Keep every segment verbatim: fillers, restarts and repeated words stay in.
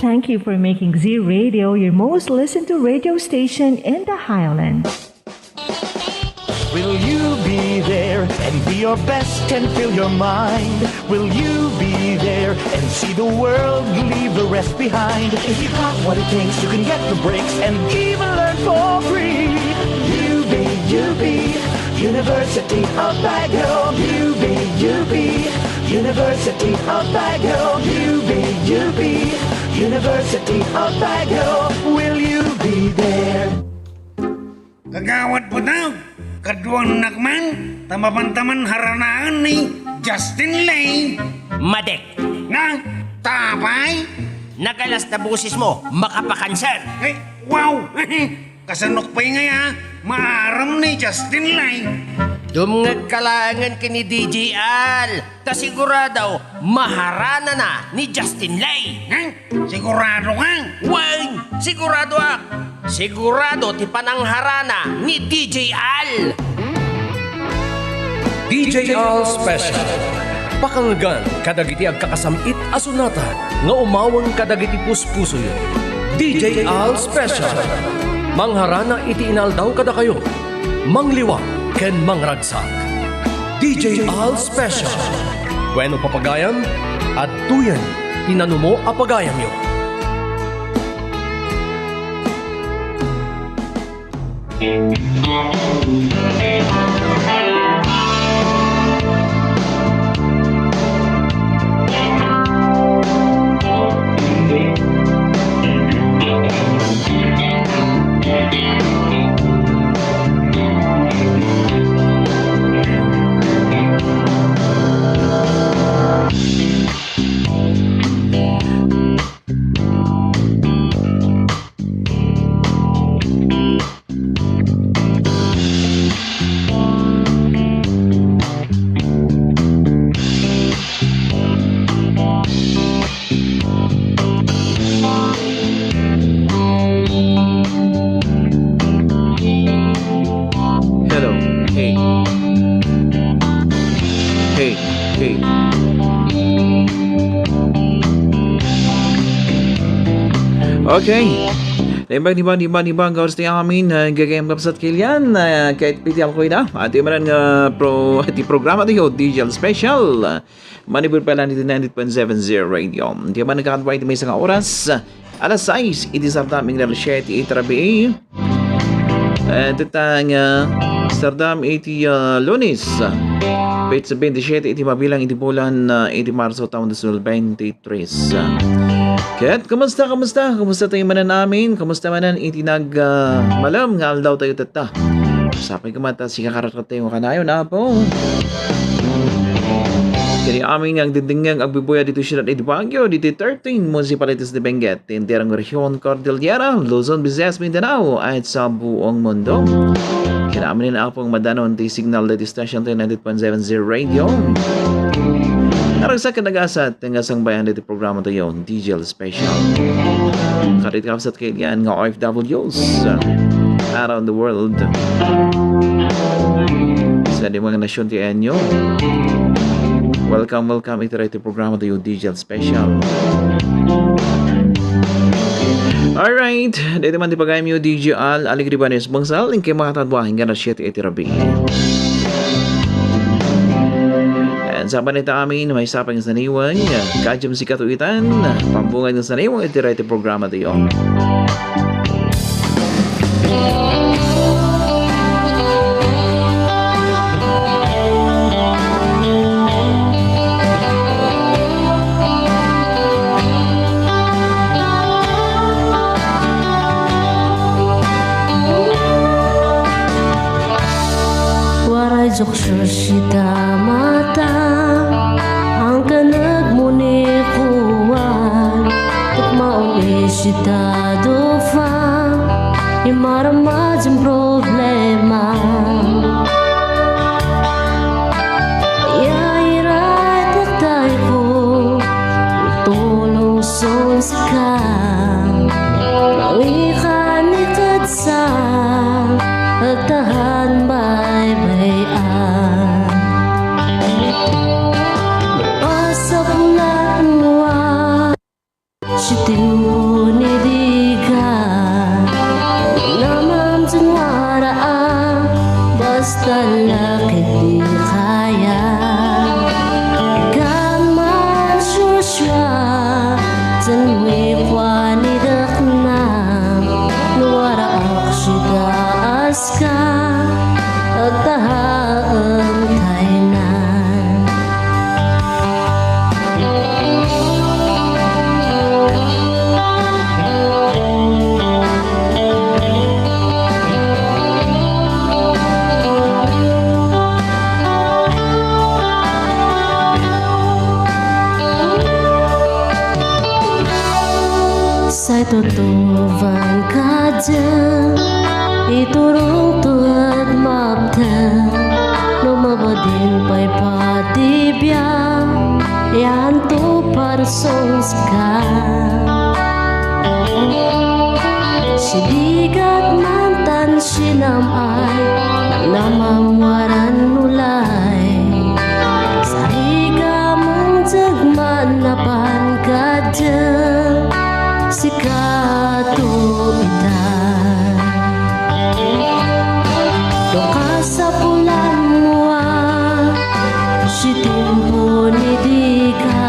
Thank you for making Z Radio your most listened to radio station in the Highlands. Will you be there and be your best and fill your mind? Will you be there and see the world, leave the rest behind? If you got what it takes, you can get the breaks and even learn for free. U B, U B, University of Baguio. U B, U B, University of Baguio. U B, U B, University of Baguio. Will you be there? Kagawad Butag, kaduannak man, ta mapantaman haranaen ni Justin Lay. Madek. Na, tapay? Nagalas na boses mo, makapakanser. Ay, wow! Kasanok pay ngaya, maaram ni Justin Lay. Dumngeg ka laengen ken ni D J Al. Ta sigurado, maharanana ni Justin Lay. Nang, sigurado ka? Wen, sigurado ak. Sigurado ti panangharana ni D J Al. D J Al Special. Pakangegan kadagiti agkakasam-it a sonata nga umaweng kadagiti puspusoyo. D J Al Special. Mangharana iti inaldaw kadakayo. Mangliwa ken mangragsak. D J Al Special. Wenno papagayam, adtoyen ti nanumo a pagayamyo. Hello. Hey. Hey. Hey. Okay. Naimbag, naimbag, naimbag, naimbag, nga oras ti amin, ah, gagayam kabsat kilian, ah, ket piti alkoy da. Ati manan nga pro, ti programa tayo, D J Al Special. Manipud pa lang iti ninety point seven zero Radio. Di man nagkakadwa iti maysa nga oras, alas sais iti sardam ing alas siete iti rabii. Eh, iti tang, ah, sardam iti, ah, Lunes, ah, petsa twenty-seven iti mabilang iti bulan, ah, iti Marso taon dos mil veintitrés. Ket kumusta, kumusta? Kumusta tayo manan amin? Kumusta manan iti nag, ah, malem nga aldaw tayo tatta? Sapay ko mata, sika karakat tayo kanayon, Apo. Kini amin nga agdindingag agbibuya dito siyudad iti Baguio, dito thirteen municipalities de Benguet, Tintirang Region, Cordillera, Luzon, Visayas, Mindanao, at sa buong mundo. Kinamin Apo ang madanon ti signal dito station tayo ninety point seven zero Radio. Naragsak ka nagasat nga sangbayan dito programa tayo, D J Al Special. Karit kapsat kayo yan nga O F Ws around the world. Sa di mga nasyon ti enyo. Welcome, welcome. Iti right programa tayo, D J Al Special. Alright, dito man ti pagayam yo, D J Al, Alegre Banes Bangsal, ingke makatadwa, hinggan na siete iti rabii. And sa panita amin, may sapang sa niwang, kajam si katuitan, pambungan sa niwang, iti right programa tayo. Waray joksor sita mata, angkanag mo ni kuwan, tukmaon isita dufa, imarama jin problema. Yairay taktay ko, tulong son sika, mawikan ni kadsa, agtahan baybay-an. Asapulan mo, ah, si Timbo. Ken kuani dakna, no waraak sitaas ka, agtahaem tayna. Say tutuban kadiak, iturongto et maptek, no mabadin pay pati biag, ianto parsongska. Sidigat man tan sinam-ay, namnamam waran ulay. Sarikamon dagman napan kadiak, sikato ita. No kasapulanmo a sitimpo ni dika,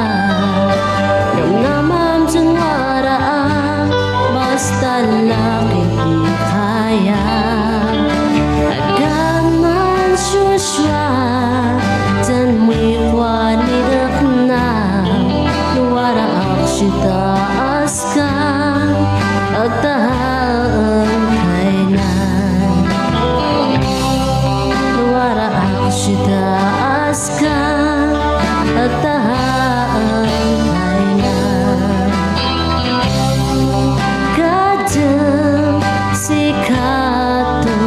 namnamam diay waraak, basta la ket dikaya. Agkamman suasua, tan kuani dakna, no waraak sitaas ka, agtahaem tayna. No waraak sitaas ka, agtahaem tayna. Kadiak, sikato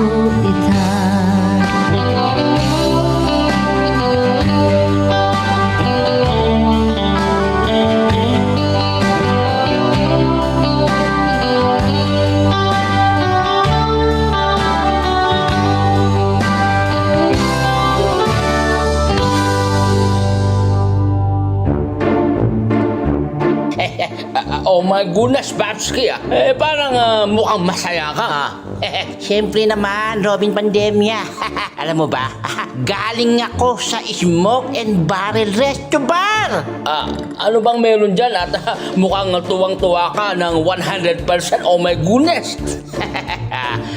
ita. Oh my goodness, Babski, ah. Eh, parang, ah, mukhang masaya ka, ah. Siyempre naman, Robin Pandemia. Alam mo ba, galing ako sa Smoke and Barrel Resto Bar. Ah, ano bang meron dyan? At, ah, mukhang tuwang-tuwa ka ng one hundred percent. Oh my goodness.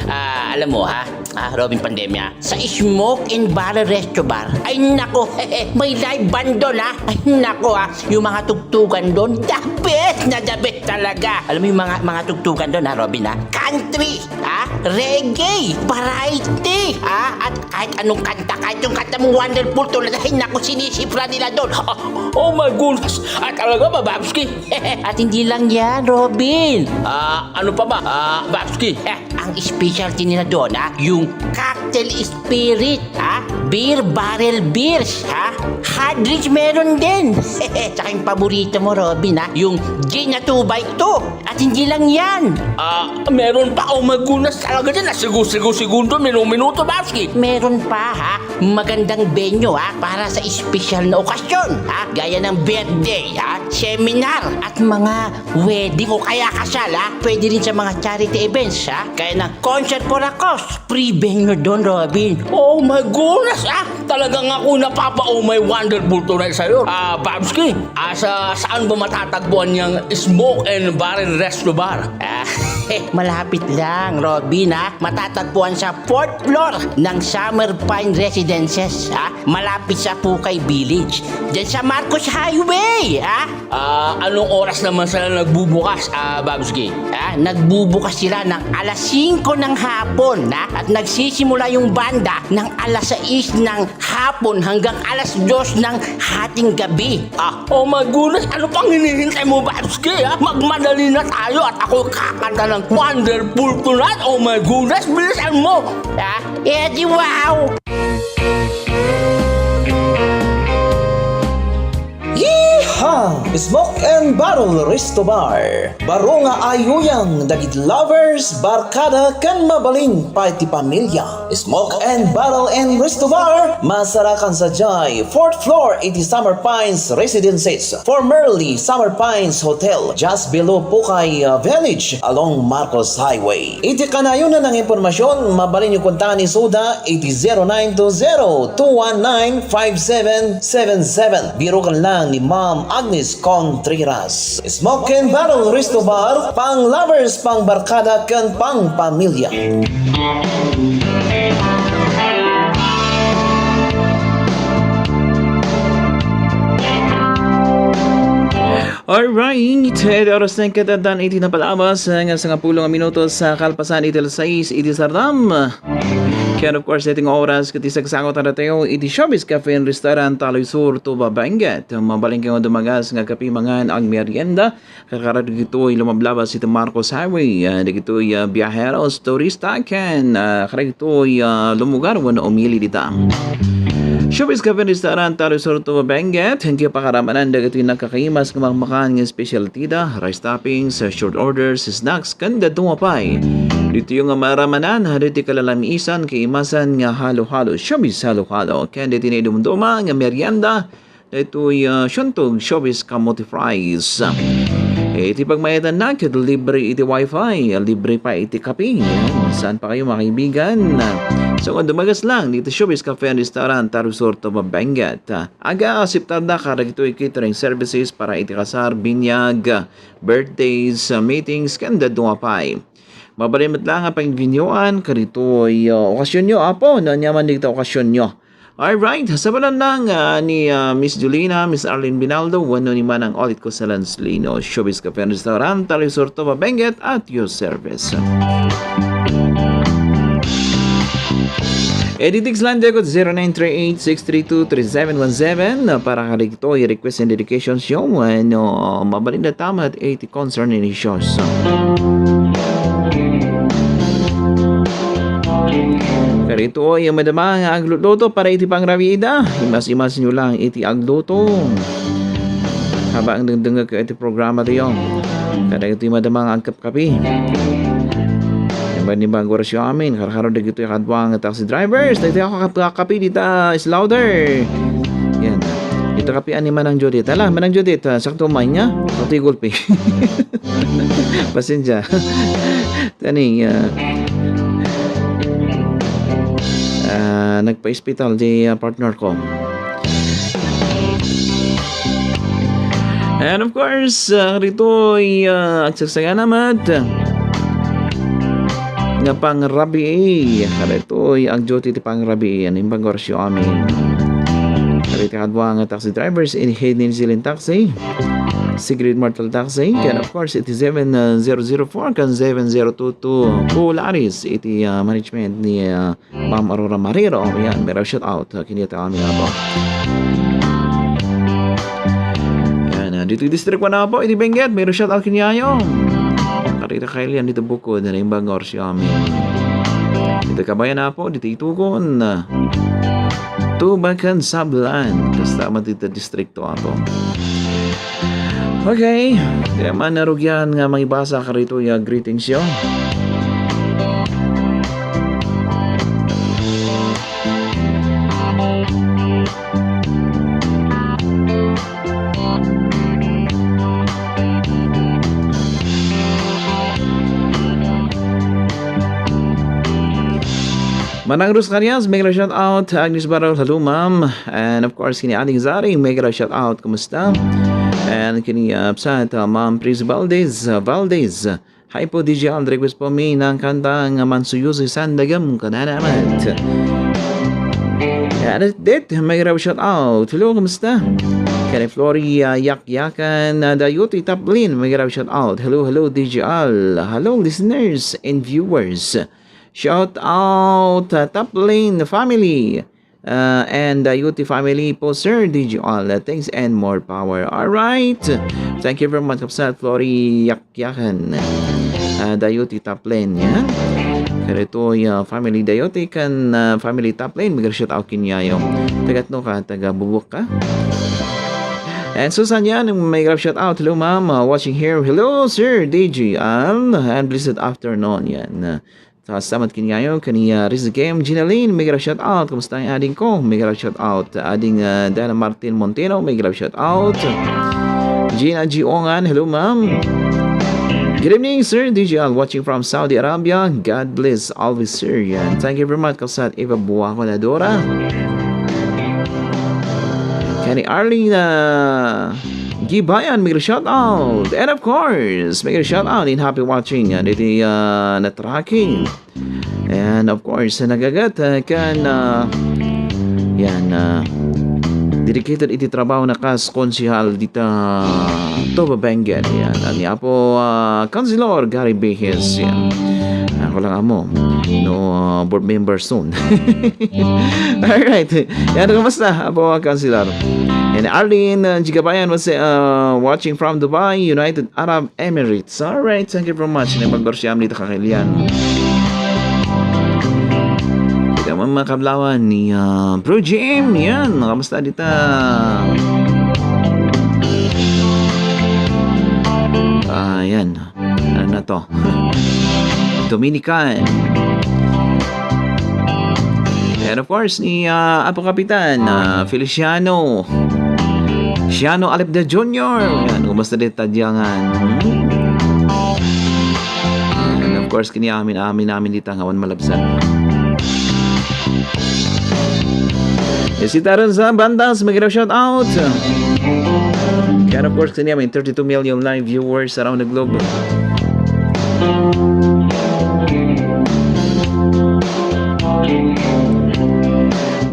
Ah, alam mo, ha? Ah, Robin Pandemia, sa Smoke and Barrel Resto Bar, ay nako, may live band doon, ha? Ay nako, ha? Yung mga tugtugan doon, the best na the best talaga. Alam mo yung mga, mga tugtugan doon, ha, Robin, ha? Country, ha? Reggae, variety, ha? At kahit anong kanta, kahit yung kanta mo, Wonderful Tonight, ay nako, sinisipra nila doon. Oh, oh my goodness! Ay talaga, Babski! At hindi lang yan, Robin. Ah, ano pa ba? Ah, Babski. Eh, ang specialty nila doon, ha? Yung cocktail spirit, ha? Beer barrel beers, ha? Hard drinks meron din. Tsaka yung paborito mo, Robin, ha? Yung gin na two by two. At hindi lang yan. Ah, meron pa. Oh my goodness, talaga dyan. Nasigo-sigo-segundo, minu-minuto, Babski. Meron pa, ha? Magandang venue, ha? Para sa espesyal na okasyon, ha? Gaya ng birthday, ha? Seminar, at mga wedding o kaya kasal, ha? Pwede rin sa mga charity events, ha? Kaya ng Concert for a Cause. Free venue doon, Robin. Oh my goodness, ah! Talagang ako napapa-oh my wonderful tonight sa'yo. Ah, Babski, ah, sa, saan ba matatagpuan yung Smoke and Barrel Resto Bar? Ah, malapit lang, Robin, ha? Matatagpuan sa fourth floor ng Summer Pine Residences, ha? Malapit sa Pukay Village. Diyan sa Marcos Highway, ha? Ah, anong oras naman sila nagbubukas, ah, Babs Gay? Ah, nagbubukas sila ng alas singko ng hapon, ha? At nagsisimula yung banda ng alas sais ng hapon hanggang alas dos ng hating gabi. Ah, oh my goodness, ano pang hinihintay mo, Babs Gay, ha? Magmadali na tayo at ako kakanta ng Wonderful Tonight. Oh my goodness, bilisan mo! Ha? Eh, di wow! Yeehaw! Smoke and Barrel Resto Bar. Baro nga ayuyang dagiti lovers, barkada, ken mabalin pay ti pamilya. Smoke and Barrel and Resto Bar, masarakan sadiay fourth floor iti Summer Pines Residences, formerly Summer Pines Hotel, just below Pukay, uh, Village, along Marcos Highway. Iti kanayonan nga impormasyon, mabalinyo kontaken isuda iti zero nine two zero two one nine five seven seven seven. Biroken lang ni Ma'am Agnes Contreras. Smoke and Barrel Resto Bar, pang lovers, pang barkada, ken pang pamilya. Alright, iti oras na ket addan iti napalabas nga sangapulo nga minutos sa kalpasan iti alas sais iti sardam. Ken of course, iti nga oras ket isagsangot a datayo iti Showbiz Cafe and Restaurant, Taloy Sur, Tuba, Benguet. Mabalin kayo dumagas nga kape mangan agmerienda. Karkara dagitoy lumablabas iti Marcos Highway, ah, dagitoy, ah, biaheros, turista, ken, ah, karagitoy, ah, lumugar wenno umili dita. Showbiz Cafe and Restaurant, Taloy Sur, Tuba, Benguet. Iti pakaramanan dagitoy nakakaimas nga makmakan nga specialty da, rice toppings, ah, short orders, snacks, ken dadduma pay. Ditoy nga maramanan, ditoy kalalamisan, kaimasan nga halo-halo, showbiz halo-halo. Ken ditoy nga idumduma nga merienda, ditoy, ah, Siuntog Showbiz Kamote Fries. Iti pagmayatanna, ket libre iti wifi, libre pay iti kape. Yan. Saan pa kayo, mga kaibigan? So, nga dumagas lang dito Showbiz Cafe and Restaurant, Taloy Sur, Tuba, Benguet. Aga, asiptarda karagitoy catering services para iti kasar, binyag, birthdays, ah, meetings, ken dadduma pay. Mabalin met lang nga pagbinyuan, karitoy, ah, okasionyo, apo, no ania man dagiti okasionyo. Alright, sabanan lang, ah, ni, ah, Miss Julina, Miss Arlene Binaldo, wenno ni Manang Olit Cosalan Slino, Showbiz Cafe and Restaurant, Taloy Sur, Tuba, Benguet, at your service. Iti text line, daytoy zero nine three eight six three two three seven one seven, para kadagitoy request and dedications yo, wenno mabalin da tamat iti concern ni Dios. Karitoy madama nga aglutluto para iti pangrabiida. Imas-imas nyo lang iti agluto. Habang dengdengngeg iti programa tayo. Kadagitoy madama nga agkapkapi. Imbag ni Bang Horacio amin, karkaro dagitoy kadua nga taxi drivers. Dagitoy ako kap-, kapi dita is louder. Yan. Dito kapian ni Manang Judith. Ala, Manang Judith, ah, sakto man niya. Sakto yung gulpi. Pasensya. Tani, ah, ah, nagpa-hospital di, ah, partner ko. And of course, ah, ditoy, ah, agsagsagannamet nga pangrabii. Kadaytoy agduty ti pangrabii. Ano yung Bang Horacio amin? Kadaytoy kadua nga taxi drivers, iti Hayden Zilin Taxi, Sigrid Mortal Taxi, and of course, iti seven zero zero four kan seven zero two two Polaris, iti, ah, management ni, ah, Ma'am Aurora Mariro. Yan, mero shout out, ah, kini ita amin apo. Yan, ah, dito district one apo, iti Benguet, mero shout out kini ayo. Karita kailian dito bukod, na imbang orsi amin. Dito kabayan apo, dito itugon, ah, Tubacan Sablan. Basta matita district to apo. Okay, kaya man narugian nga mangibasa karito ya greetings yo. Manang Rosarias, mega shout out. Agnes Barol, hello, ma'am. And of course, kini Aling Zari, mega shout out. Kumusta? And kini, uh, Psat, uh, Ma'am Pris Valdez, uh, Valdez. Hi po, D J Al, request po mi ng kanta nga Mansuyusi Sandagam, kananamat. Yan, dit, mega shout out. Hello, kumusta? Kini Flory, uh, Yakyakan, uh, Dayuti Taplin, mega shout out. Hello, hello, D J Al. Hello, listeners and viewers. Shout out, uh, Taplin family, uh, and Dayuti family po, Sir D J Al. Uh, thanks and more power. All right. Thank you very much, Kapsat Flory Yakyakan. Uh, Dayuti Taplin, yan. Karito, uh, family Dayuti kan, uh, family Taplin. Mega shout out kinyayo. Tagatno ka, taga Bubuk ka. And Susan yan, mega shout out. Hello, ma'am. Uh, watching here. Hello, Sir D J Al. And blessed afternoon. Yan. Uh, Sa salamat kinyayo, kaniya Riz Game, Ginaline, mega shout out. Kumusta ang ading ko? Mega shout out. Ading, ah, Dana Martin Montino, mega shout out. Gina G. Ongan, hello, ma'am. Good evening, Sir D J L, watching from Saudi Arabia. God bless always, sir. Yan. Thank you very much, Kapsat Eva Buaco Nadora. Kani Arlene, ah, Ibayan, mega shout out. And of course, mega shout out and happy watching, ah, diti, ah, na tracking. And of course, nagagat, ah, kan, ah, yan, ah, dedicated iti trabaho na kas konsehal dita Toba Benguet. Yan, ni Apo, ah, Councilor Gary Behes. Yan. Ako lang amo. No, ah, board member soon. Alright. Yan, kumusta, Apo, ah, Councilor? And Arlene, uh, Gigabayan was, uh, watching from Dubai, United Arab Emirates. Alright, thank you very much. Nagpagbarsiam dito kakilian. Kita mo mga kablawan ni, uh, Bro Jim. Yan, kamusta dita? Ah, yan. Ano na to? Dominican. And of course, ni, ah, Apo Kapitan, ah, Feliciano. Siano Alep de Junior. Yan, kumusta dita diyangan? Hmm? And of course, kini amin, amin, amin dita nga awan malabsan. Isitaran sa Bandas, mega shout out. And of course, kini amin thirty-two million live viewers around the globe.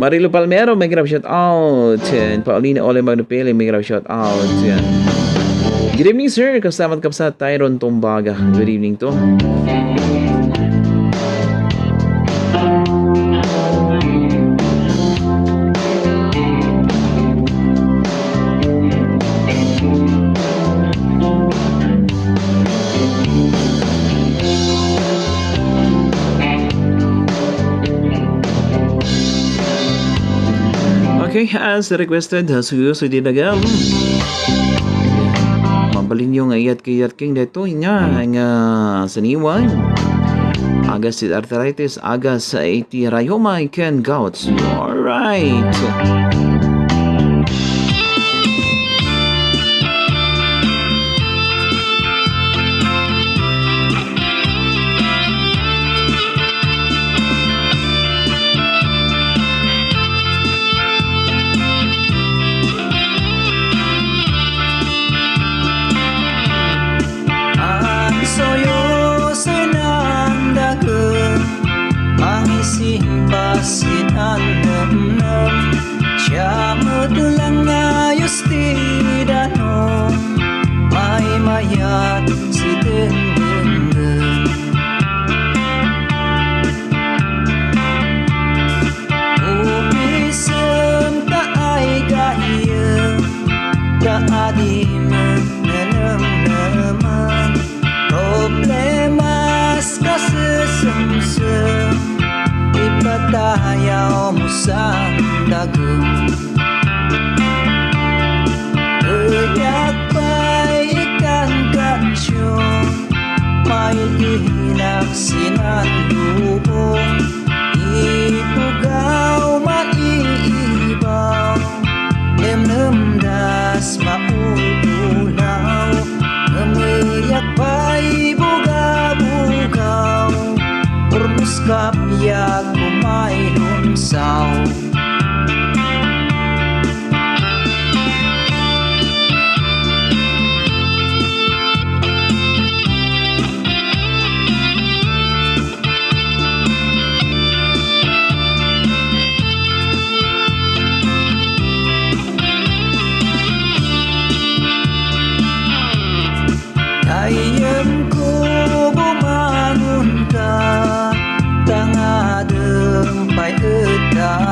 Marilo Palmero, mega shout out. And Paulina Ole Magnupili, mega shout out. Good evening, sir. Kastamat kapsa Tyron Tumbaga. Good evening to. Okay, as requested, uh, suyo, suyo di dagal. Mabalin yung ayat kayat king deto, nga, nga saniwan. Agas ti arthritis, agas iti rayuma ken gout. Alright. Agsuyo sinan dagem, mangisimba sinan nemnem. Siya met langayos ti danum, maymayat si dengdenggen. Upisem ta ay gayyem, ta adi met nenemneman. Problemas kasesemsem, ipadayaw mo san dagem. Kaniak pay ikankansion, maigilak sinan lubong. Ipugaw maiibaw, nemnemdas maululaw. Ngameyat pay bugabugaw, urnos kapiak kumailunsaw. Ayyem ko bumangon ka, tangadem pay ita.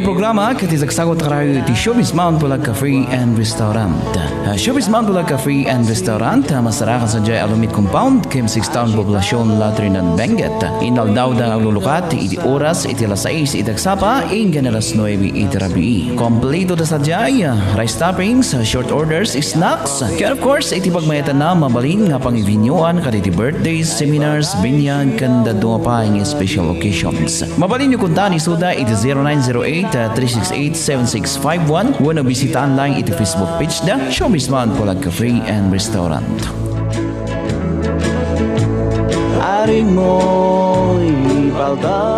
Programa ket isagsagut karayo iti Showbiz Mount Bulag Cafe and Restaurant. Ah, Showbiz Mount Bulag Cafe and Restaurant, ah, masarakan sadiay Alumiit Compound, Kim Six Town, Poblacion, La Trinidad, Benguet. Inaldaw da aglulukat iti oras iti alas sais iti agsapa, inggan alas nuebe iti rabii. Kompleto da sadiay, ah, rice toppings, ah, short orders, snacks, ken of course, iti pagmayatanna, mabalin nga pangibinyuan kadagiti birthdays, seminars, binyag, ken dadduma pay nga special occasions. Mabalinyo kunta ni Suda iti zero nine zero eight, three six eight, seven six five one wenno bisitaan lang iti Facebook page da, Showbiz Mount Bulag Cafe and Restaurant. Aring mo'y palda.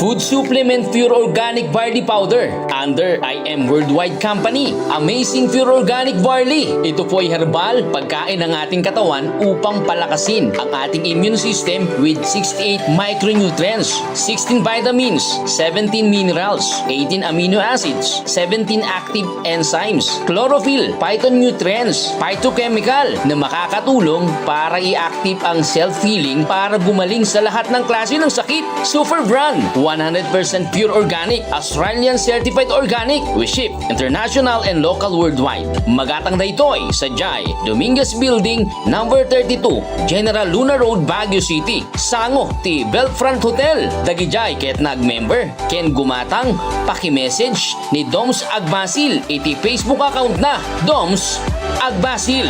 Food supplement pure organic barley powder under I M Worldwide Company. Amazing Pure Organic Barley. Ito po ay herbal, pagkain ng ating katawan upang palakasin ang ating immune system with sixty-eight micronutrients, sixteen vitamins, seventeen minerals, eighteen amino acids, seventeen active enzymes, chlorophyll, phytonutrients, phytochemical na makakatulong para i-active ang self-healing para gumaling sa lahat ng klase ng sakit. Super Brand, one hundred percent pure organic, Australian certified organic. We ship international and local worldwide. Magatang daytoy sadiay Dominguez Building, number thirty-two, General Luna Road, Baguio City. Sango ti Belfront Hotel. Dagidiay ket nag-member ken gumatang, paki-message ni Doms Agbasil iti Facebook account na, Doms Agbasil.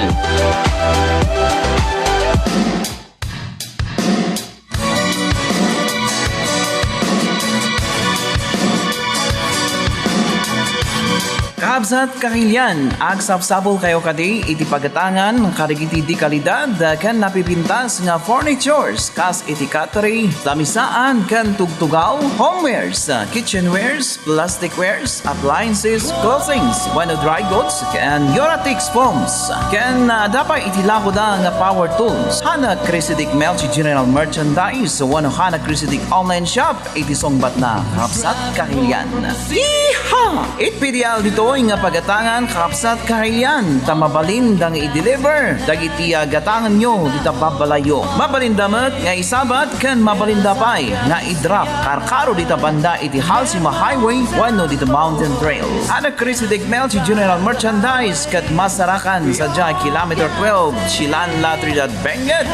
Kabsat, kakilian, agsapsapulkayo kadi iti pagatangan kadagiti de kalidad ken napipintas nga furnitures kas iti cutlery, lamisaan ken tugtugaw, homewares, kitchenwares, plasticwares, appliances, clothings, wenno dry goods, ken Euratix foams. Ken, ah, adda pay iti lakoda nga power tools. Hana Crazy Dick Melchi General Merchandise wenno Hana Crazy Dick Online Shop iti sungbatna, kabsat, kakilian. Yeehaw! Iti pedial ditoy nga pagatangan, kabsat, kakilian, ta mabalinda nga i-deliver dagiti, ah, gatanganyo dita babbalayyo. Mabalinda met nga isabat ken mabalinda pay nga i-drop karkaro dita banda iti Halsima Highway wenno dita Mountain Trail. Hana Crazy Dick Melchi General Merchandise ket masarakan sadiay Kilometer twelve, Silan, La Trinidad, Benguet.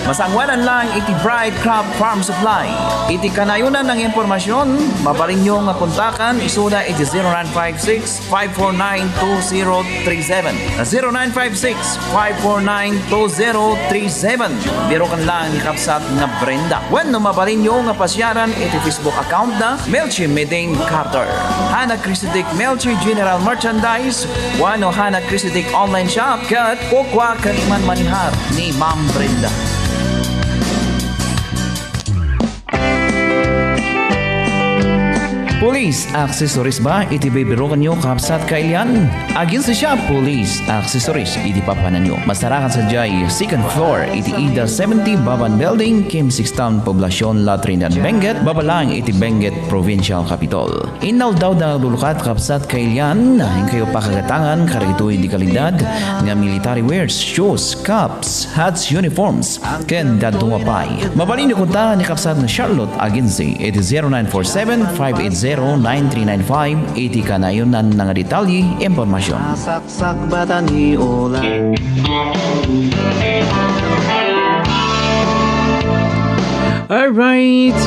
Masangoanan lang iti Bright Crop Farm Supply. Iti kanayonan nga impormasyon, mabalinyo nga kontakan isuda iti zero nine five six, five four nine, two zero three seven. Zero nine five six, five four nine, two zero three seven. Biroken lang ni kabsat nga Brenda. Wenno mabalinyo nga pasiaran iti Facebook account na Melchi Meding Carter. Hana Crazy Dick Melchi General Merchandise, wenno Hana Crazy Dick Online Shop, ket kukua ket manmanihar ni Ma'am Brenda. Police accessories ba iti bibirokenyo, kabsat, kailian? Aginsa siya, Police accessories iti papananyo. Masarakan sadiay second floor iti Ida seventy Baban Building, Kim Six Town, Poblacion, La Trinidad, Benguet, baba lang iti Benguet Provincial Capitol. Inaldaw da nga aglulukat, kabsat, kailian, inkayo pakagatangan kadagitoy de kalidad nga military wears, shoes, caps, hats, uniforms, ken dadduma pay. Mabalinyo kontakan ni kabsat nga Charlotte Agency iti zero nine four seven, five eight zero, nine three nine five iti kanayonan nga detalye, impormasyon. Sagbatan ni Ola. Alright.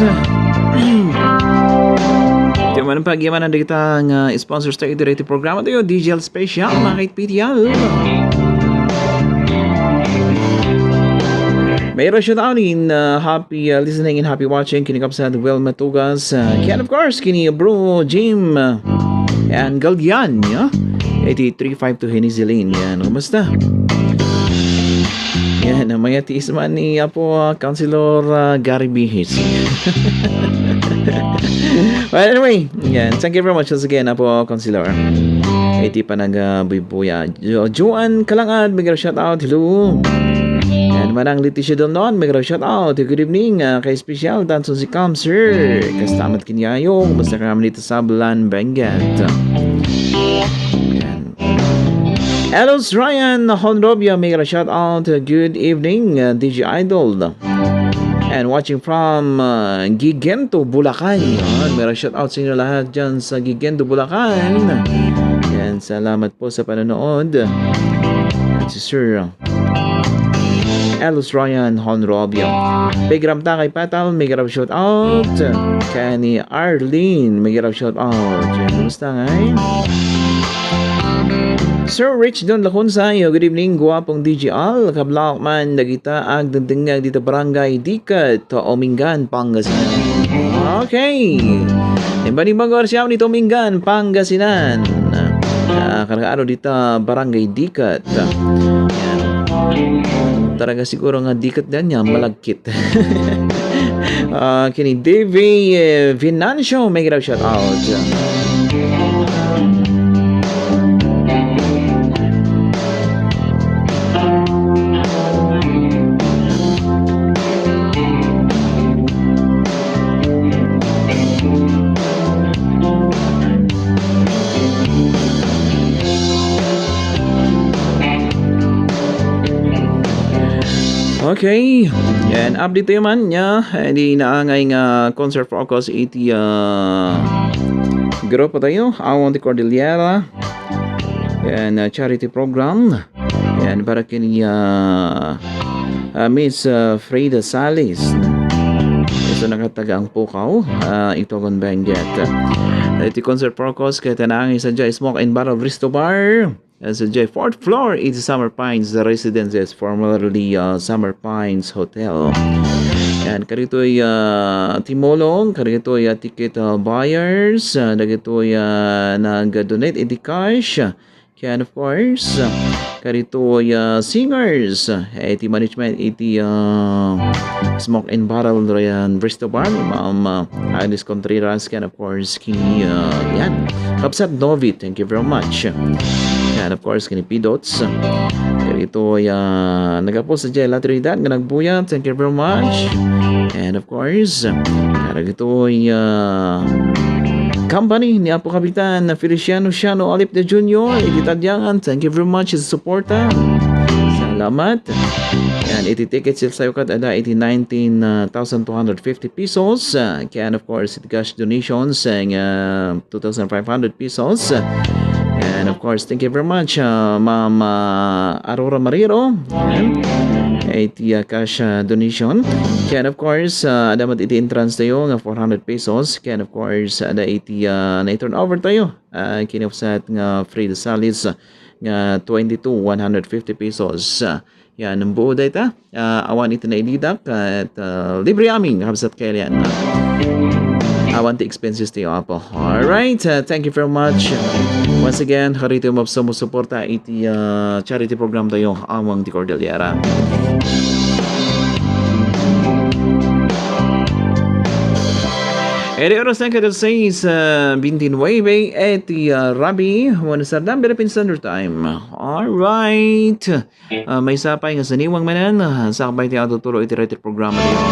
Ti man pagyamanan dagita nga sponsors tayo diri ti programa tayo, D J L Special, mga kaitpitial. Mayroon siya taon in, uh, happy, uh, listening and happy watching. Kini kabsat Will Matugas. Uh, and of course, kini Bro Jim, uh, and Galdian, yeah? Iti three five two Hinizi Lane. Yan, kumusta? Yan, ang mga tiis man ni Apo, ah, Councilor, ah, Gary Bihis. Well, anyway, yan. Thank you very much once again, Apo Councilor. Iti panagabuybuya. Jo-, Joan Kalangad, mega shout out. Hello. Yan, Manang Leticia Donon, mega shout out. Good evening, ah, kay special, Tanson si Councilor. Kastamat kinyayo, kumusta ka naman dito sa Blan, Benguet? Yan. Elos Ryan Honrobia, mega shout out. Good evening, uh, D J Idol. And watching from uh, Gigento, Bulacan. Yan, may shout out sa inyo lahat dyan sa Gigento, Bulacan. Yan, salamat po sa panonood. Yan, si Sir Elos Ryan Honrobio. Pigram ta kay Patal, may shout out. Kenny Arlene, may shout out. Yan, kumusta ngay? Sir Rich Don Lacunza, yo, good evening, guwapong D J Al, kablak man, dagita, agdengdengngeg dita barangay Diket, Omingan, Pangasinan. Okay. Imbani bago siya ni Omingan, Pangasinan. Ah, karkaaro dita barangay Diket. Yan. Talaga siguro nga diket din niya, malagkit. Ah, kini Davey, eh, Venancio, may shout out. Okay. And update tayo man niya. Hindi naangay nga concert focus iti ah, grupo tayo. Awang ti Cordillera. And ah, charity program. Yan, para kini ah, ah, Miss ah, Frida Salis. Isu nakataga ang Pukaw, ah, Itogon, Benguet. Iti concert focus, kaya tanangin sa Joy Smoke and Barrel Resto Bar. As a J fourth floor, it's Summer Pines Residences, formerly uh, Summer Pines Hotel. And karitoy uh, timulong, karitoy uh, ticket uh, buyers, uh, dagitoy uh, nag-donate iti cash. Kaya of course, uh, karitoy uh, singers, uh, iti management, iti uh, Smoke and Barrel Ryan Resto Bar, Ma'am uh, Alice Contreras, kaya of course, kini uh, yan. Kabsat Novi, thank you very much. And of course, kini Pidots. Karitoy uh, nagapo sa Jella Trinidad nga nagbuya, thank you very much. And of course, karitoy uh, company ni Apo Kapitan na Feliciano Siano Alip de Junior, iti Tadiangan, thank you very much sa suporta. Salamat. Yan, iti ticket sales tayo kat ada iti nineteen thousand two hundred fifty pesos. Uh, kaya of course, iti cash donations, uh, two thousand five hundred pesos. And of course, thank you very much, uh, Ma'am uh, Aurora Mariro. Ayan. Iti uh, cash uh, donation. Kaya of course, uh, ada met iti entrance tayo nga four hundred pesos. Kaya of course, ada iti uh, na-turn over tayo. Uh, kinupsat nga Frida Salis uh, nga twenty-two one hundred fifty pesos. Uh, yan, ang buo dayta. Ah, awan iti naididak, ket, ah, libre amin, kabsat, kailan. Awan ti expenses ti Apo. Alright, ah, thank you very much. Once again, harito mo sumusuporta iti, ah, charity program tayo, Amang ti Cordillera. Eri oras na kada sais, ah, bintin webe, eti, ah, Rabi, one Sardam, Philippine Standard Time. Alright. Ah, maysa pay nga saniwang manen, ah, sakbay ti adu tulo iti daytoy programa tayo.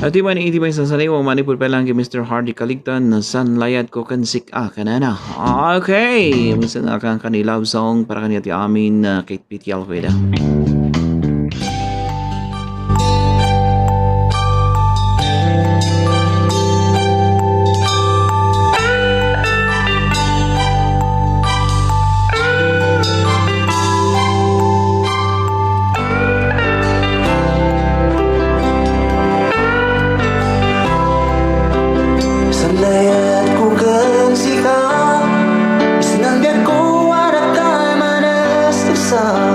At iban iti may sasaliw, manipud pa lang kay Mister Hardy Kaligtan, na san layad ko ken sik-a, kanana. Okay, minsan nga kan kani love song para kaniya ti amin, ah, Kate P T L Veda. Sanlayat ko ken sika, isnan biag ko, what a time and a star.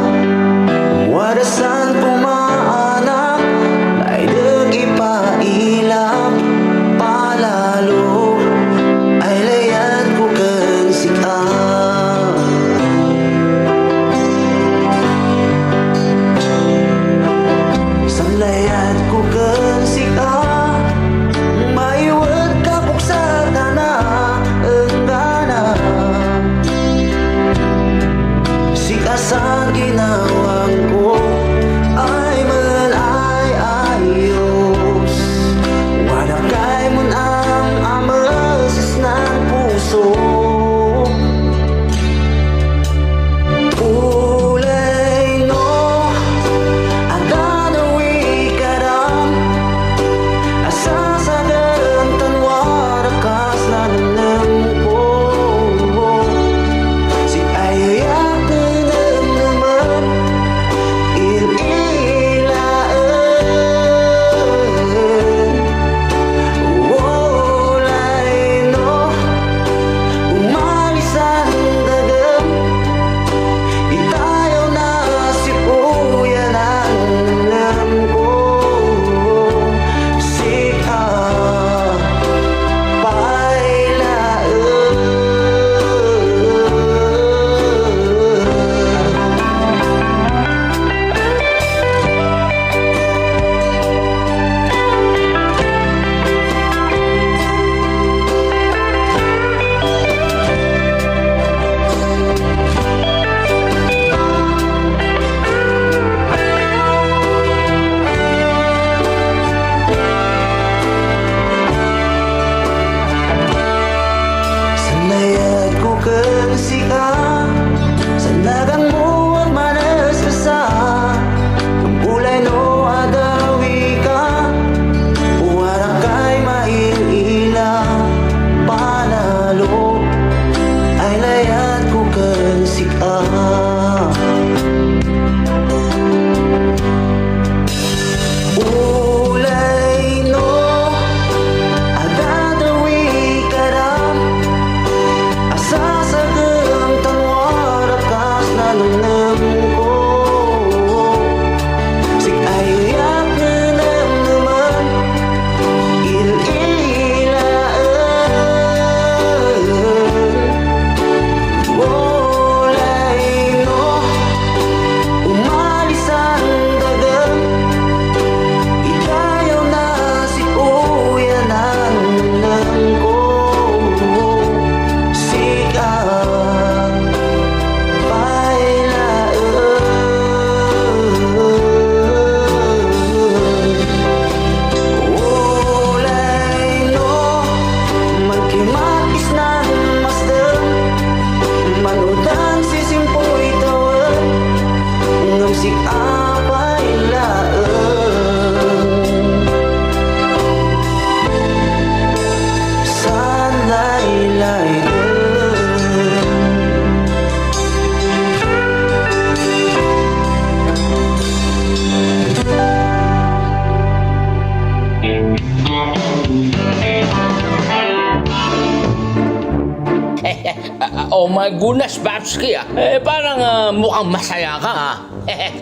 My goodness, Babski, ah. Eh, parang, ah, mukhang masaya ka, ah.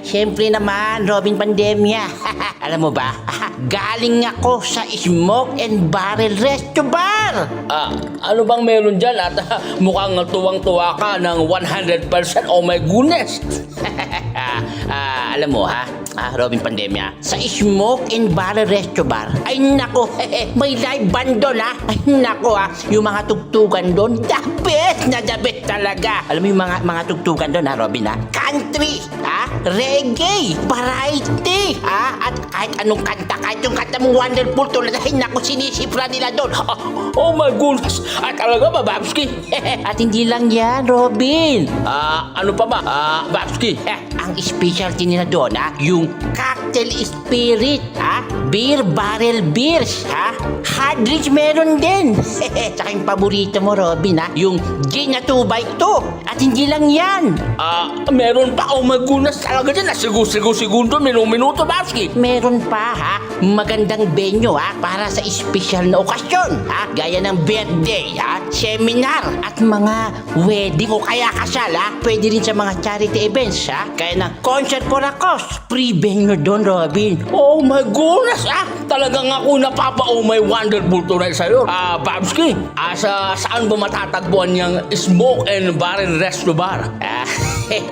Siyempre naman, Robin Pandemia. Alam mo ba, galing ako sa Smoke and Barrel Resto Bar. Ah, ano bang meron dyan? At, ah, mukhang tuwang-tuwa ka ng one hundred percent. Oh my goodness. Ah, alam mo, ha? Ah, Robin Pandemia, sa Smoke and Barrel Resto Bar, ay nako, may live band doon, ha? Ay nako, ha? Yung mga tugtugan doon, the best na the best talaga. Alam mo yung mga, mga tugtugan doon, ha, Robin, ha? Country, ha? Reggae, variety, ha? At kahit anong kanta, kahit yung kanta mong Wonderful Tonight, ay nako, sinisipra nila doon. Oh, oh my goodness. Ah, talaga ba, Babski? At hindi lang yan, Robin. Ah, ano pa ba? Ah, Babski. Eh, ang specialty nila doon, ha, yung cocktail spirit, ha? Beer barrel beers, ha? Hard drinks meron din. Tsaka yung paborito mo, Robin, ha? Yung gin na two by two. At hindi lang yan. Ah, meron pa. Oh my goodness, talaga dyan. Nasigo-sigo-segundo, minu-minuto, Babski. Meron pa, ha? Magandang venue, ha? Para sa espesyal na okasyon, ha? Gaya ng birthday, ha? Seminar, at mga wedding o kaya kasal, ha? Pwede rin sa mga charity events, ha? Kaya ng Concert for a Cause. Free venue doon, Robin. Oh my goodness, ah! Talagang ako napapa-oh my wonderful tonight sa'yo, ah, Babski. Ah, sa, saan ba matatagpuan yung Smoke and Barrel Resto Bar? Ah,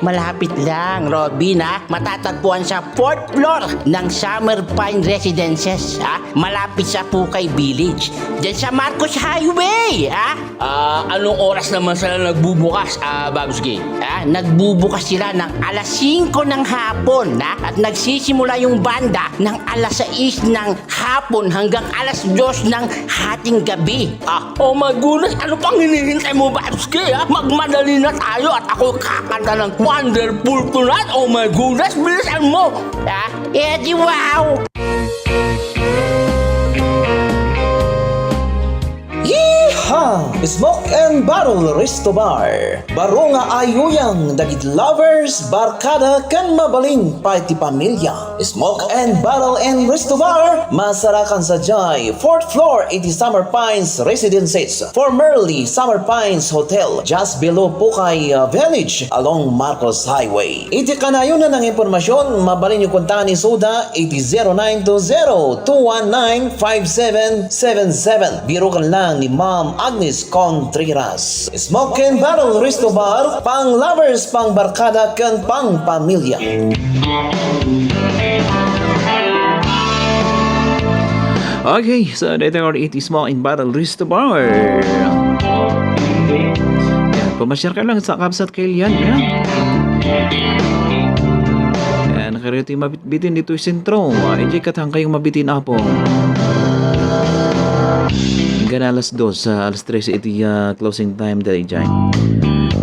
malapit lang, Robin, ha? Matatagpuan sa fourth floor ng Summer Pine Residences, ha? Malapit sa Pukay Village. Diyan sa Marcos Highway, ha? Ah, anong oras naman sila nagbubukas, ah, Babski? Ah, nagbubukas sila ng alas singko ng hapon, ha? At nagsisimula yung banda ng alas sais ng hapon hanggang alas dos ng hating gabi. Ah, oh my goodness, ano pang hinihintay mo, Babski, ha? Magmadali na tayo at ako kakanta ng Wonderful Tonight. Oh my goodness, bilisan mo. Ah, eh, di wow! Yeehaw! Smoke and Barrel Resto Bar. Baro nga ayuyang dagiti lovers, barkada, ken mabalin pay ti pamilya. Smoke and Barrel and Resto Bar, masarakan sadiay fourth floor iti Summer Pines Residences, formerly Summer Pines Hotel, just below Pukay, uh, Village, along Marcos Highway. Iti kanayon a nanginpormasion, mabalinyo kontaen isuda iti zero nine two zero two one nine five seven seven seven. Biruken lang ni Ma'am Agnes Contreras. Smoke and Barrel Resto Bar, pang lovers, pang barkada, ken pang pamilya. Okay, so dito nga iti Smoke and Barrel Resto Bar. Yan, pamasyar ka lang sa Kabsat Kalian, yan. Yan, kayo ti mabitbitin dito sa sentro. Ah, enjoy ka tang kayong mabitin, apo. Hanggang alas dos, ah, alas tres iti, ah, closing time daydiay.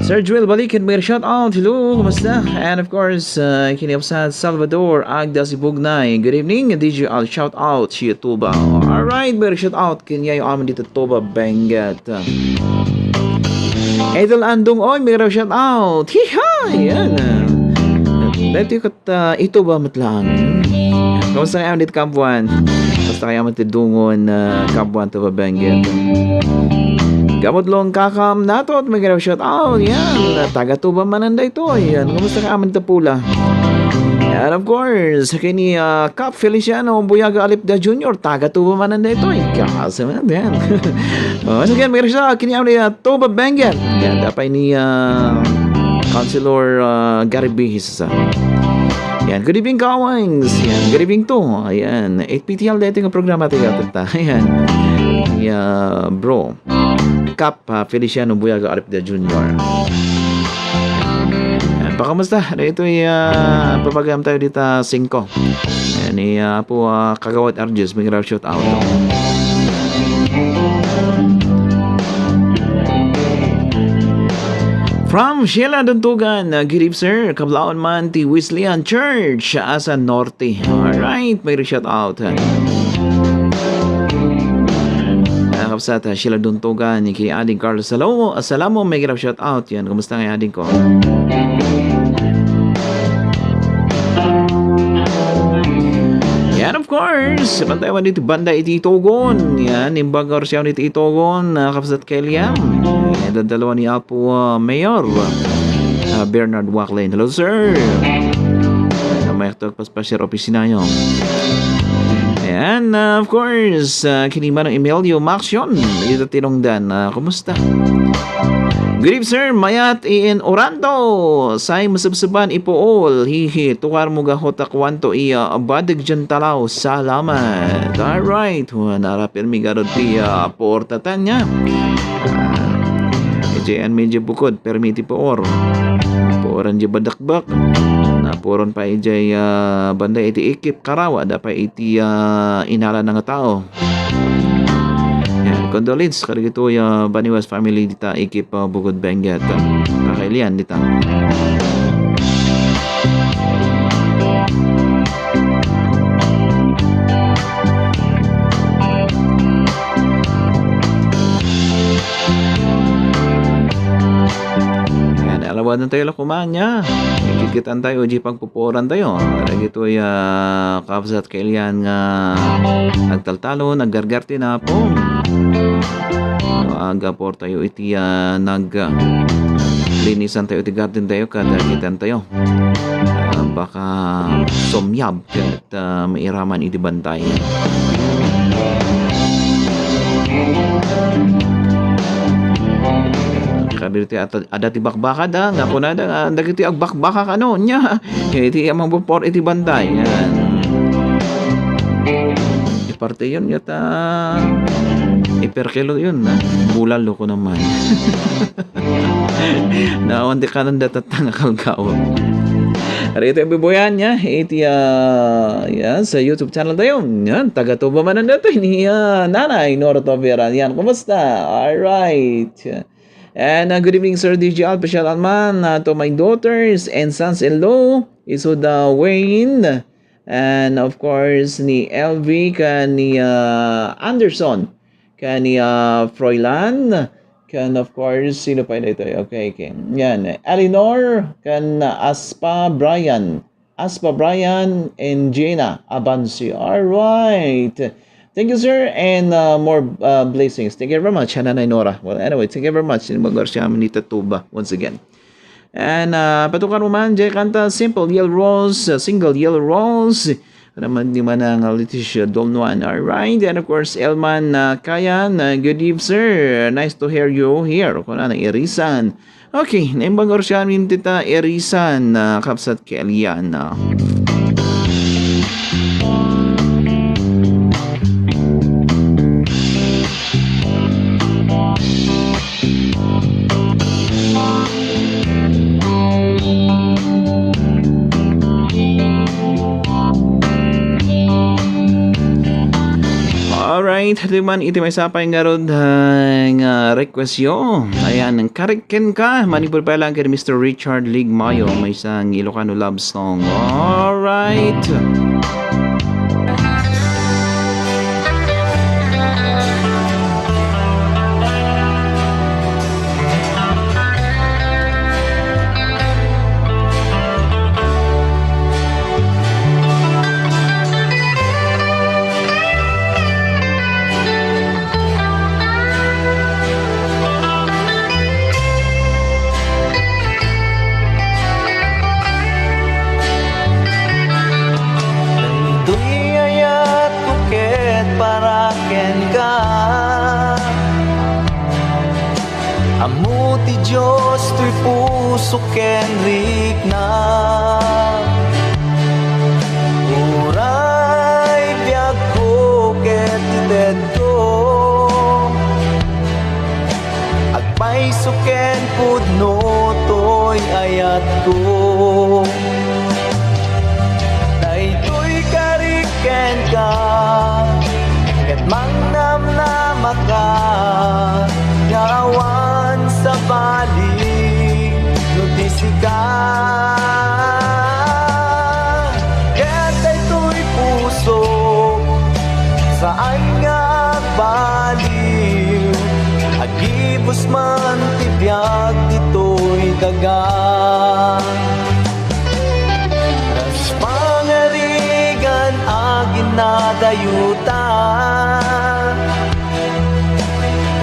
Sir Joel Balikin, may shout out. Hello, kumusta? And of course, uh, kini Absat Salvador, Agda Sibugnay. Good evening, D J Al. Shout out to you, Tuba. Alright, may shout out. Kini ayo amin dito, Tuba, Benguet. Idol Andong, oy, may shout out. Hiha! Yan. Dito yung kat, uh, ito ba matlang? Kumusta kayo dito, Kabuan? Kumusta kayo, Dungon, ah, Kabuan, Tuba, Benguet. Gamot long kakam nato at may shout out. Yan. Taga Tuba manen daytoy. Yan. Kumusta ka amin Tapula? And of course, kini, ah, Cap Feliciano Buyaga Alipda Junior, taga Tuba manen daytoy. Kasi man, yan. Oh, so, yan, may shout out. Kini amin, ah, Tuba Benguet. Yan, dapat ni, ah, Councilor, ah, Gary Bihis. Sa. Yan, good evening, Kawings. Yan, good evening to. Ayan, eight P T L dito yung programa tayo kanta. Ayan. Yeah, bro. Cap, ah, Feliciano Buyaga Arip de Junior. Yan, pakamusta? Ito yung, ah, papagayam tayo dito, singko. Yan, ni, ah, po, ah, Kagawad Arjus, may shout out. From Sheila Duntugan, uh, good eve, sir. Kablaon man ti Wesleyan Church, Asa Norte. Alright, may shout out. Uh, kabsat, uh, Sheila Duntugan, ni kay Ading Carlos Salamo, uh, Salamo, may shout out. Yan, kumusta nga Ading ko? And of course, bantay man dito banda iti Itogon. Yan, imbag nga oras yaw iti Itogon, ah, Kapsat Kelian. Eh, dadalawa ni Apo, ah, Mayor, ah, Bernard Wacklin. Hello, sir. Ano, may ito, paspasir opisina yo. And, ah, of course, ah, kini Manong Emilio Maxion, dito Tinongdan. Ah, kumusta? Good eve, sir. Mayat in Oranto. Say masubsuban ipuol. Hihi, tukar mo gaho ta kuanto iya badeg dian talaw. Salamat. Alright. Wa, nara permi garud ti, ah, puor ta tanya. Ah, ijay an medyo bukod, permi ti puor. Puoran di badakbak. Napuoran pa ijay, ah, banda iti ikip karawa, da pa iti, ah, inala na nga tao. Yan, condolence kadagitoy, ah, Baniwas family dita, ikip, ah, Bukod Benguet. Kakailian dita. Yan, alawadan tayo la kumanya. Ikitkitan tayo, di pagpupuoran tayo. Kadagitoy, ah, Kapsat Kelian nga agtaltalon, aggargar ti napong. No, agapor tayo iti, ah, nag, ah, linisan tayo iti garden tayo, kada kitan tayo. Ah, baka sumyab ket, ah, mairaman iti bantay. Kadagiti at-, adda ti bakbakad, ah, nga kunada nga dagiti agbakbakak, ano, nya, iti amang bupor iti bantay. Yan. Ipartiyon, yata, iperkilo yun, ah. Bulalo ko naman. Naawan ti kanan datatta nga kalkaw. Rito yung bibuyan niya, iti, ah, yan, sa YouTube channel tayo. Yan, taga Tuba man ang datoy ni, ah, Nanay Nora Tobera. Yan, kumusta? Alright. And, uh, good evening, Sir D J Al, Pasyal Alman, uh, to my daughters and sons-in-law, Isuda Wayne, and of course, ni L V, kan ni, uh, Anderson, kan ni, uh, Froilan, kan of course, sino pa yun ito? Okay, okay. Yan, Eleanor, kan, uh, Aspa Brian, Aspa Brian and Gina Abansi. All right. Thank you, sir, and, uh, more, uh, blessings. Thank you very much, Nanay Nora. Well, anyway, thank you very much. Imbag nga oras yamin iti Tuba, once again. And, uh, patukar mo man, jay kanta, Simple Yellow Rose, uh, Single Yellow Rose. Naman di man ang Leticia Dolnuan. All right. And of course, Elman, uh, Kayan, uh, good eve, sir. Nice to hear you here. Kuna na irisan. Okay, naimbag nga oras yamin iti ta irisan, ah, Kapsat Kelian, ah. Alright, iti man, iti may sapay ngarud, ah, nga request yo. Ayan, ang Karik Kenka, manipud pa lang kay Mister Richard Ligmayo, may isang Ilocano love song. Alright. Daytoy ayatko ket para kenka. Ammo ti Dios toy puso ken rikna. Uray biagko ket itedko. Agpayso ken pudno toy ayatko. Daytoy karik kenka, ket mangnamnamaka nga awan sabali no ti sika. Ket daytoy puso, saan nga agbaliw, agibus man ti biag ditoy daga. Kas pangarigan, agin yuta.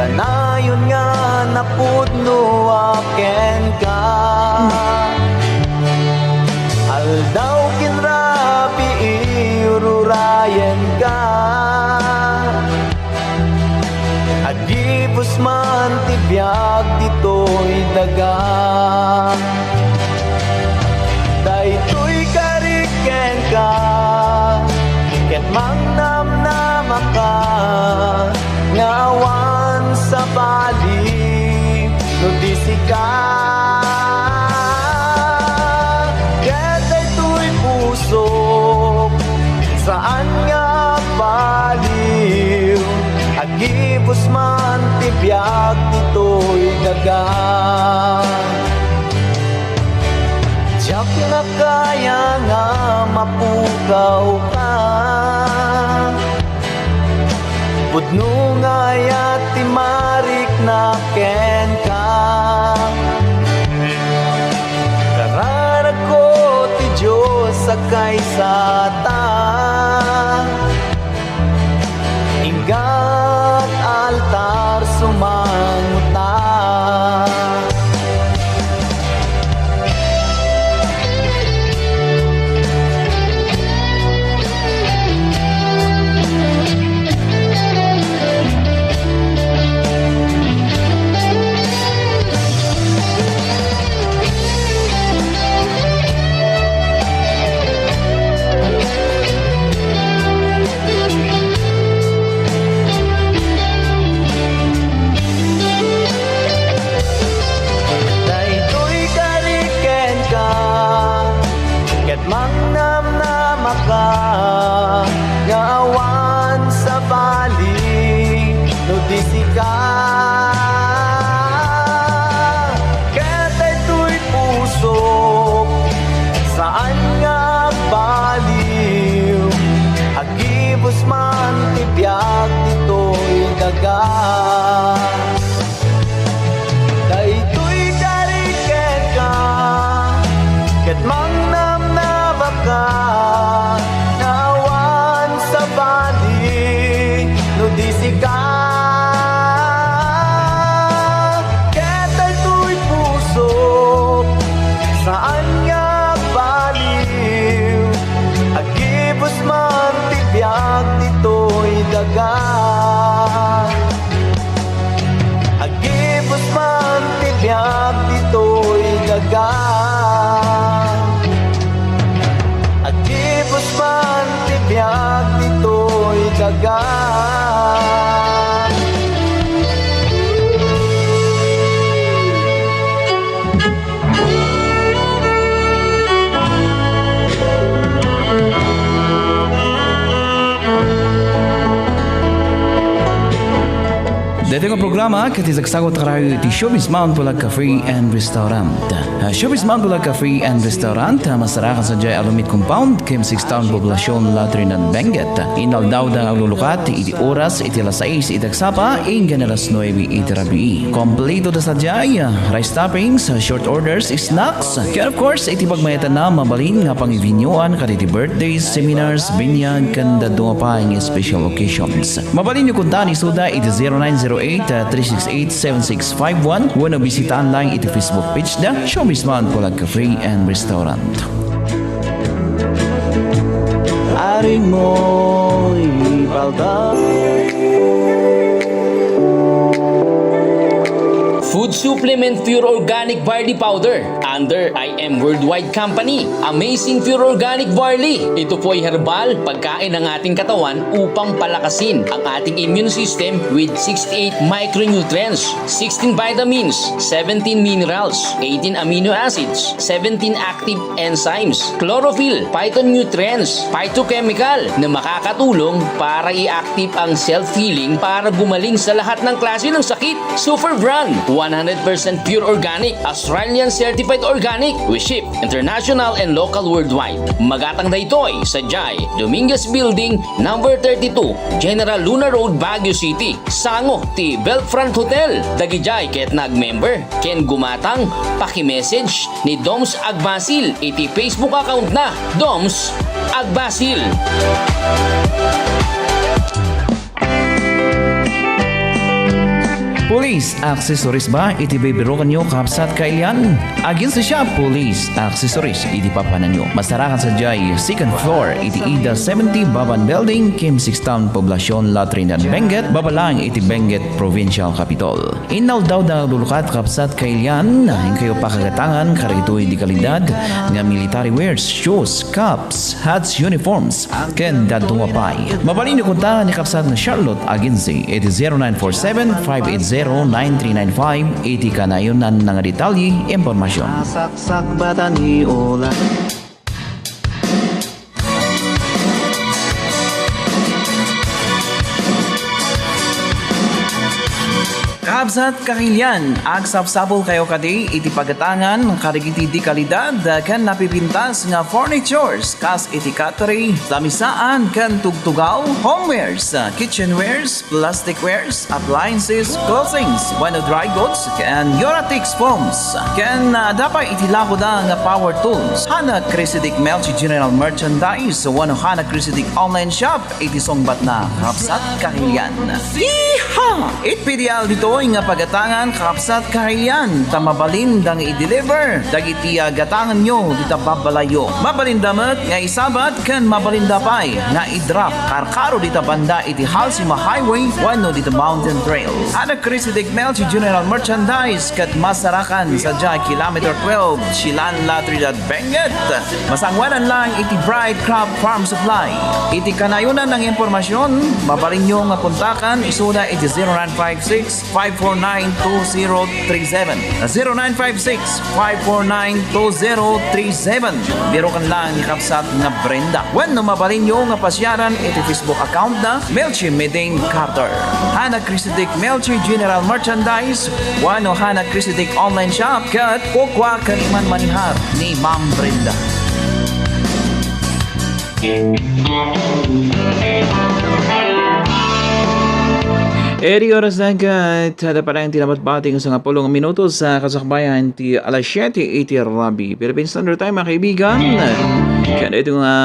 Kanayon nga napudno a kenka. Aldaw ken rabii ururayenka. Agibus man ti biag ditoy daga. Daytoy karik kenka, ket mangnamnamaka nga awan sabali no di sika. Ket daytoy pusok, saan nga baliw, agibus man ti biag ditoy daga. Diak nakaya nga mapukawka. Pudno nga ayat ti marikna kenka. Kararagko ti Dios a kaysata. Inggat altar sumangota. Daytoy karik kenka, ket mangnamnamaka nga awan sabali no di sika. Ket daytoy pusok, saan nga agbaliw, agibus man ti biag ditoy daga. Daytoy karik kenka, ket mangnamnamaka nga awan sabali no di sika. Ket daytoy pusok, saan nga agbaliw, agibus man ti biag ditoy daga. Agibus man ti biag ditoy daga. Agibus man ti biag ditoy daga. Daytoy nga programa ket isagsagut karayo iti Showbiz Mount Bulag Cafe and Restaurant. Ah, Showbiz Mount Bulag Cafe and Restaurant, ah, masarakan sadiay Alumet Compound, Kim Six Town, Poblacion, La Trinidad, Benguet. Inaldaw da aglulukat iti oras iti alas sais iti agsapa, inggana alas nuebe iti rabii. Kompleto da sadiay, ah, rice toppings, ah, short orders, snacks, ken of course, iti pagmayatanna, mabalin nga pangibinyuan kadagiti birthdays, seminars, binyag, ken dadduma pay nga special occasions. Mabalinyo kunta ni Suda iti zero nine zero eight, three six eight, seven six five one wenno bisita online iti Facebook page da, Showbiz Mount Bulag Cafe and Restaurant. Aring moy balda. Food Supplement Pure Organic Barley Powder under I M Worldwide Company. Amazing Pure Organic Barley. Ito po ay herbal, pagkain ng ating katawan upang palakasin ang ating immune system with sixty-eight micronutrients, sixteen vitamins, seventeen minerals, eighteen amino acids, seventeen active enzymes, chlorophyll, phytonutrients, phytochemical na makakatulong para i-active ang self-healing para gumaling sa lahat ng klase ng sakit. Super Brand, one hundred percent pure organic, Australian certified organic. We ship international and local worldwide. Magatang daytoy sadiay Dominguez Building, number thirty-two, General Luna Road, Baguio City. Sango ti Belfront Hotel. Dagidiay ket nag-member ken gumatang, paki-message ni Doms Agbasil iti Facebook account na, Doms Agbasil. Police Accessories ba iti bibirukanyo, kabsat kailian? Aginsa siya, Police Accessories iti papananyo. Masarakan sadiay second floor iti Ida seventy Baban Building, Kim Six Town, Poblacion, La Trinidad, Benguet, baba lang iti Benguet Provincial Capitol. Inaldaw da nga aglukat, kabsat kailian, inkayo pakagatangan kadagitoy di kalidad nga military wears, shoes, caps, hats, uniforms, ken dadduma pay. Mabalinyo konta ni kabsat nga Charlotte Agency iti zero nine four seven, five eight zero, nine three nine five iti kanayonan nga detalye, impormasyon. Saksak bata ni Ola. Kabsat kailian, agsapsapulkayo kadi iti pagatangan kadagiti di kalidad ken napipintas nga furnitures kas iti cutlery, lamisaan ken tugtugaw, homewares, kitchenwares, plasticwares, appliances, clothings, wenno dry goods, ken Uratex foams. Ken, ah, adda pay iti lakoda nga power tools. Hana Crazy Dick Melchi General Merchandise wenno Hana Crazy Dick Online Shop iti sungbatna, kabsat kailian. Yeehaw! It P D L ditoy nga pagatangan, kabsat kailian, ta mabalinda nga i-deliver dagiti, ah, gatanganyo dita babbalayyo. Mabalinda met nga isabat ken mabalinda pay nga i-drop karkaro dita banda iti Halsima Highway wenno dita Mountain Trail. Hana Crazy Dick Melchi General Merchandise ket masarakan sadiay kilometer twelve, Silan, La Trinidad, Benguet. Masangoanan lang iti Bright Crop Farm Supply. Iti kanayonan nga impormasyon, mabalinyo nga kontakan isuna iti zero nine five six, five four nine, two zero three seven. Zero nine five six, five four nine, two zero three seven. Birokan lang ni kabsat nga Brenda. Wenno mabalinyo nga pasiaran iti Facebook account na Melchi Meding Carter. Hana Crazy Dick Melchi General Merchandise wenno Hana Crazy Dick Online Shop ket kukua ken imanmanihar ni Ma'am Brenda. Iti oras na ket, adda pa lang ti nabatbati nga sangapulo nga minutos sa kasakbayan ti alas siete iti rabii Philippine Standard Time, mga kaibigan. Ken ito nga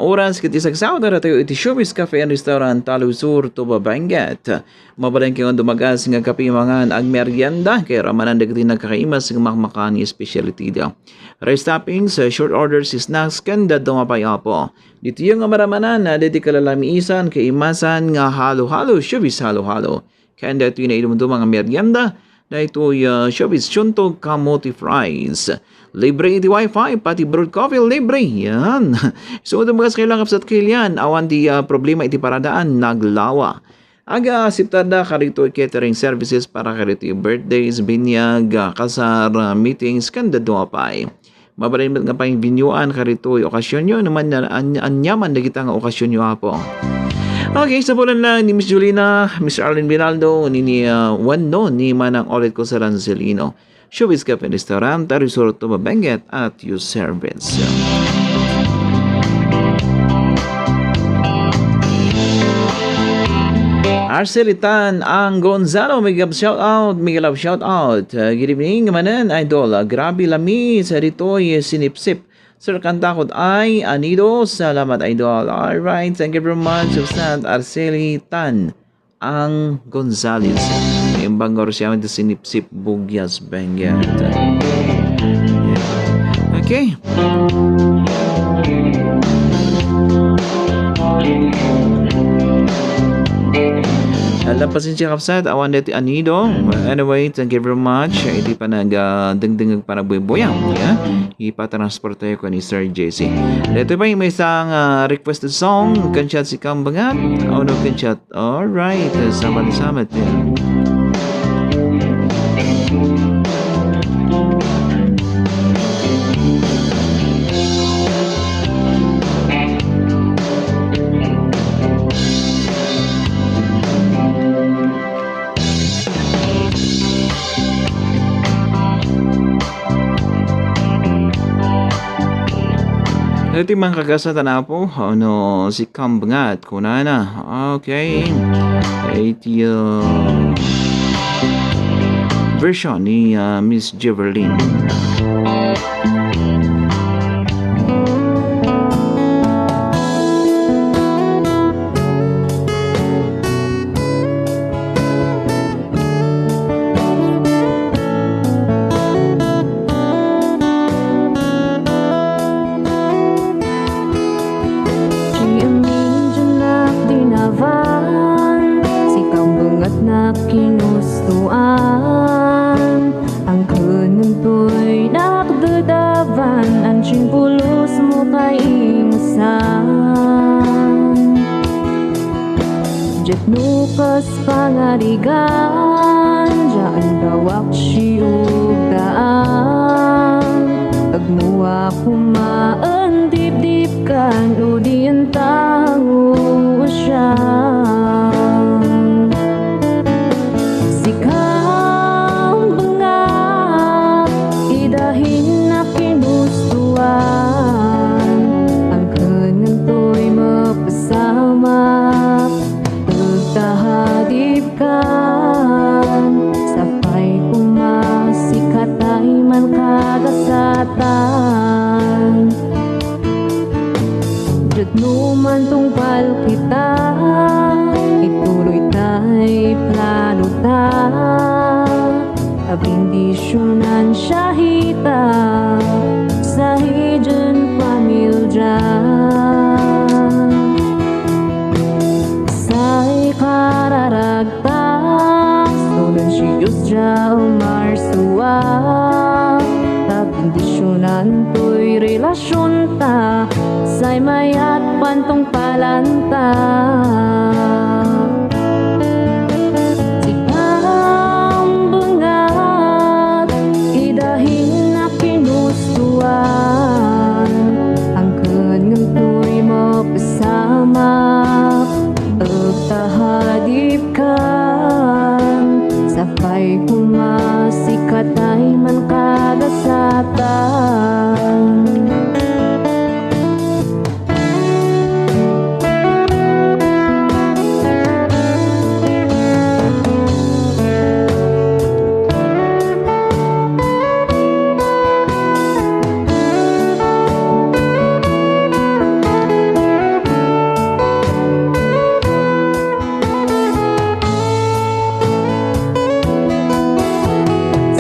oras ket isagsaw na tayo iti Showbiz Cafe and Restaurant, Talo Sur, Tuba, Benguet. Mabalinkayo nga dumagas nga kape, mangan, agmerienda, kay ramanan dagiti nagkakaimas nga makmakan nga specialty da. Rice toppings, eh, short orders, snacks, ken dadduma pay, apo. Ditoy nga maramanan, ah, dagiti kalalamisan, kaimasan nga halo-halo, Showbiz Halo-Halo. Ken daytoy naidumduma nga merienda, daytoy, ah, Showbiz Siuntog Kamote Fries. Libre iti wifi, pati brewed coffee, libre. Yan. So, dumagas kayo lang, kabsat kailian, awan ti, ah, problema iti paradaan, naglawa. Aga-aseptarda kadagitoy catering services para kadagitoy birthdays, binyag, ah, kasar, ah, meetings, ken dadduma pay. Mabalin met nga pangbinyuan kadagitoy okasionyo, no man an-, aniaman dagita nga okasionyo, apo. Okay, sapulan lang ni Miss Julina, Miss Arlene Binaldo, ni, ni, ah, wenno ni Manang Olet Cosalan Celino. Showbiz Cafe and Restaurant, Tarisur, Tuba, Benguet, at your service. Arcelitan Ang Gonzalo, mega shout out, mega love shout out. Uh, good evening, manen, idol. Uh, grabe lami sa ditoy sinipsip. Sir, kanta ko ay Anido. Salamat, idol. All right, thank you very much, Sir Arcelitan Ang Gonzales. Imbang nga oras yaman ti sinipsip, bugyas, Benguet. Okay. Ala, pasensya, kabsat, awan deti Anido. But anyway, thank you very much. Iti panag, ah, dengdengeg panagbuybuyam. Yeah? Ipatransport tayo ko ni Sir J C. Dito pa yung may isang, ah, requested song. Kansya si Kambangat. Oh, no, kansya. All right, uh, sama-sama tayo. Iti mga kagasa tanapo, ano, si Kambangat, kunana. Okay. Iti, uh, version ni, uh, Miss Jeverlyn. Diak no kas pangarigan, diak andawak siugdaan. Agmuak koma en dibdibkan, o di en tango siak. Sikam bengat, idahin a kinustuan, angken ngantoy mapasamak, agtahadipkan, sapay koma sikatay mankagasatan. Ket no mantungpal kita, ituloy tay planota. A bendisionan siak ita, sa idiay pamilya. Say kararagta, sunen si Dios dia umarsua. Ta bendisionan toy relasionta, say mayat pantungpalanta. Sikam bengat, idahin a kinustuan, angken ngantoy mapasamak, agtahadipkan, sapay koma sikatay mankagasatan.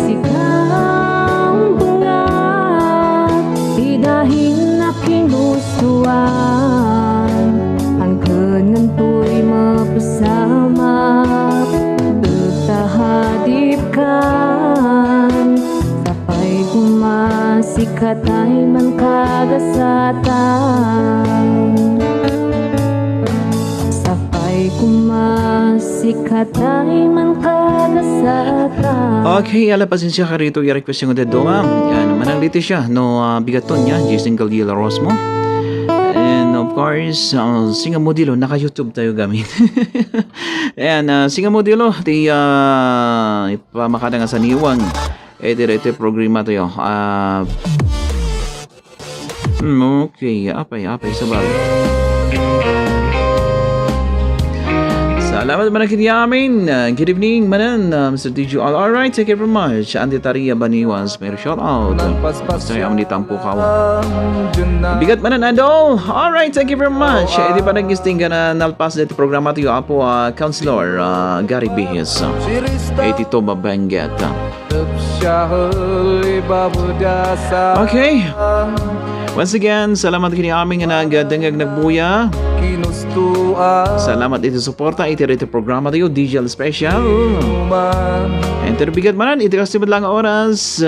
Sikam bengat, idahin a kinustuan, angken ngantoy mapasamak, agtahadipkan, sapay koma sikatay mankagasatan. Sapay koma sikatay mankagasatan. Okay, ala, pasensia ka rito, i-request yung dadduma. Yan, manang Leticia, no, ah, bigaton niya, Jason Galdiel Rosmo. And of course, ah, Singa Modelo, naka-YouTube tayo gamit. Ayan, ah, Singa Modelo, ti, ah, ipamakada nga saniwang. Eh, dire, iti programa tayo. Ah, hmm, okay. Apay, apay, sabal. Salamat man ken amin. Ah, good evening, manen, ah, Mister D J Al. All right, thank you very much. Andy Taria Baniwas, may shout out. Sa amin di Tampukaw. Bigat manen, Adol. All right, thank you very much. Iti panaggisting ka na nalpas dito programa tayo, Apo, ah, Councilor, ah, Gary Bihis. Iti Toba Benguet. Okay. Once again, salamat ken amin nga nagdengngeg, nagbuya. Salamat iti suporta iti, iti programa tayo, D J L Special. Enter bigat manen iti kastoy met laeng nga oras.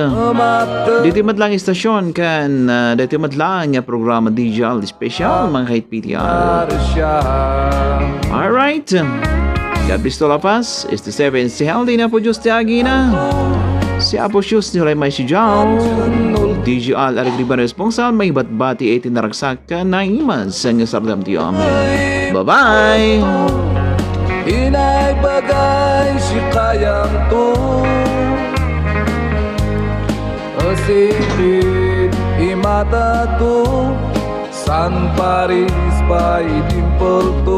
Ditoy met laeng nga istasyon ken, ah, ditoy met laeng nga programa, D J L Special, mga kaitpitian. All right. God bless to all of us. Stay safe and stay healthy. Ni Apo Dios ti agina. Si Apo Dios ti uray maisidiaw. D J Al Alegriba responsable, maibatbati iti naragsak ken naimas nga sardam ti amin. Bye-bye! Inay bagay si kayang to. Asipit imata to. San Paris by Dimple to.